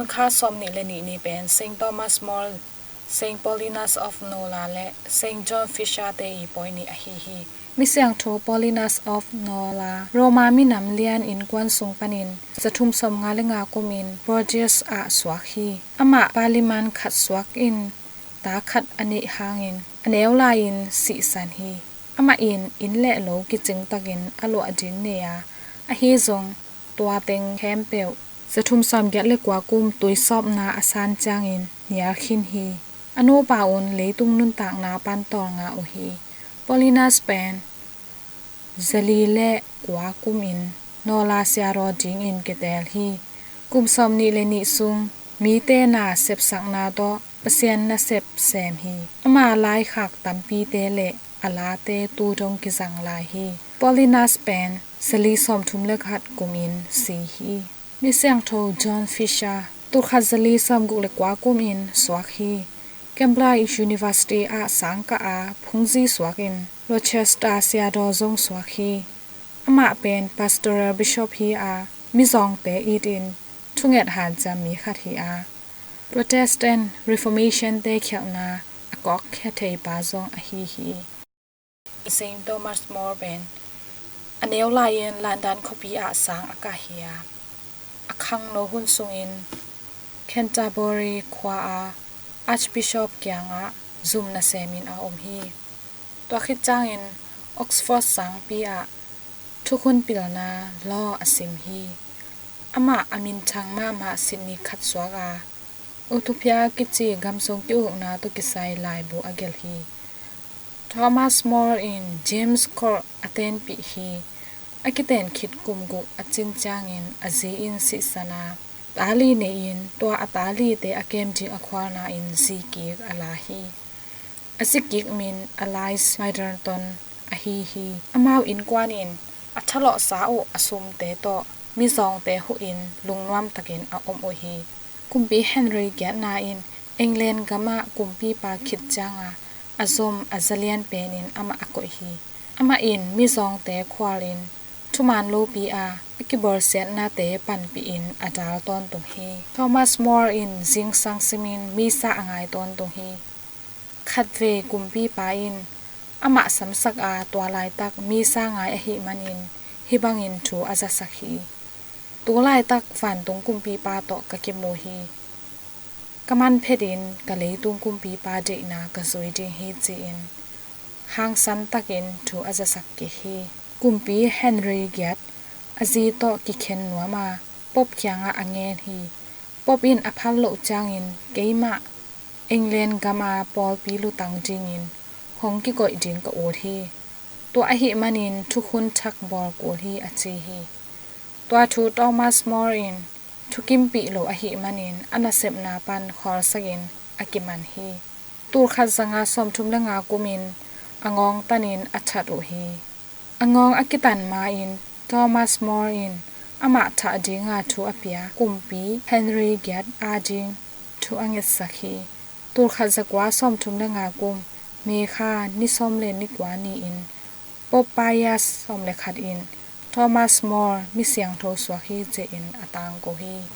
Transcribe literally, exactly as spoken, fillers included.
Kha sawmnih le nih ni pen Saint Thomas More, Saint Paulinus of Nola le Saint John Fisher te i pawi ni ahi hi. Misiangtho Paulinus of Nola Roma minam lian innkuan sung panin zathum sawmnga le nga kumin Bourges ah suak hi. Amah paliman khat suak in ta khat a neih hangin a neu lai-in sihsan hi. Amah in inn le lo kicing takin a luah ding nei a, ahi zong tua teng khempeuh zathum sawmgiat le kua kum tuisawpna a san ciangin nial khin hi. A nupa un leitung nuntakna pan tawlnga uh hi. Paulinus pen zali le kua kumin Nola siadaw dingin kiteel hi. Kum sawmnih le nih sung mite na sepsakna tawh Pasian nasep sem hi. Ama laikhak tampite le a late tu dong kizang lai hi. Paulinus pen zali sawmthum le khat kumin si hi. Misiangtho John Fisher tulkhat zali sawmguk le kua kumin suak hi. Cambridge University ah sangkah a phungzi suakin Rochester siadaw zong suak hi. Amah pen pastoral bishop hi a, mizawngte itin thunget hanciam mi khat hi a, Protestant Reformation te khialhna a kawkkhia theipa zong ahi hi. Saint Thomas More pen a neu lai-in London khuapi ah sang a kah hi a, a khangno hun sungin Canterbury khua a Archbishop kiangah zum nasemin a om hi. Tua khit ciangin Oxford sangpi ah thukhun pilna law a sim hi. Amah a minthang mahmah Sydney khat suak a, Utopia kici gamsung ki-ukna tawh kisai laibu a gelh hi. Thomas More in James Colt a tenpih hi. A kiten khit kum guk a cin ciangin a zi in sihsan a, ta li nei-in tua a ta lite a kem ding a khualna in zi kik a la hi. A zi kik min Alice Middleton ahi hi. Amau innkuan in a thalawhsa uh a sumte tawh mizawngte huhin lungnuam takin a om uh hi. Kumpi Henry giatna in England gamah kumpipa khit cianga a zom a zalian penin amah a koih hi. Amah in mizawngte khualin thuman lopi a, a kibawlsiatnate panpihin a dal tawntung hi. Thomas More in zingsang simin misa a ngai tawntung hi. Khatvei kumpipa in amah samsak a, tua laitak misa ngai ahih manin hih bangin thu a zasak hi. Tu laitak vantung kumpipa tawh ka kimu hi. Ka manphetin ka leitung kumpipa deihna ka zui ding hi, ci-in hangsan takin thu a zasak kik hi. Kumpi Henry giat a zi tawh kikhen nuam a, Pope kiangah a ngen hi. Pope in a phal loh ciangin keimah England gama pawlpi lutang dingin hong kikoih ding ka ut hi. Tua ahih manin thukhun thak bawl kul hi, a ci hi. Tua thu Thomas More in thukimpih lo ahih manin a nasepna pan khawlsakin a kiman hi. Tulkhat zanga sawmthum le nga kumin a ngawng tanin a that uh hi. A ngawng a kitan ma-in Thomas More in amah thah dinga thu a pia kumpi Henry giat ading thu a ngetsak hi. Tulkhat zakua sawmthum le nga kum May kha ni sawm le ni kua ni-in Pope Pius sawm le khat in Thomas More misiangtho suak hi, ci-in a tangko hi.